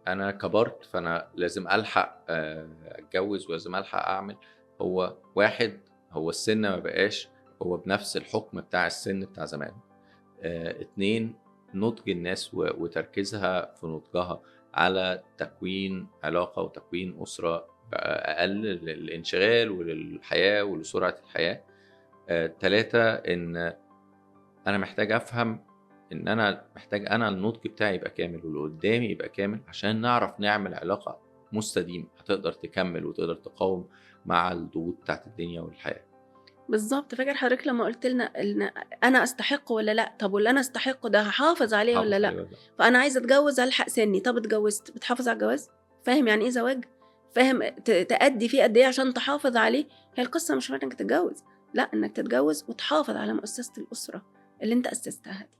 انا كبرت فانا لازم الحق اتجوز ولازم الحق اعمل. هو واحد، هو السن ما بقاش هو بنفس الحكم بتاع السن بتاع زمان. اتنين، نضج الناس وتركيزها في نضجها على تكوين علاقة وتكوين أسرة بقى أقل للانشغال وللحياة ولسرعة الحياة. تلاتة، إن أنا محتاج أفهم إن أنا محتاج أنا النضج بتاعي يبقى كامل واللي قدامي يبقى كامل، عشان نعرف نعمل علاقة مستديمة هتقدر تكمل وتقدر تقاوم مع الضغوط بتاعت الدنيا والحياة. بالظبط. فاكر حضرتك لما قلت لنا إن أنا أستحق ولا لأ؟ طب واللي أنا استحقه ده هحافظ عليه ولا حافظ لأ؟ عليه ولا لأ؟ فأنا عايزة أتجوز ألحق سني. طب اتجوزت، بتحافظ على الجواز؟ فاهم يعني إيه زواج؟ فاهم تأدي فيه قد إيه عشان تحافظ عليه؟ هي القصة مش إنك تتجوز، لأ، إنك تتجوز وتحافظ على مؤسسة الأسرة اللي أنت أسستها دي.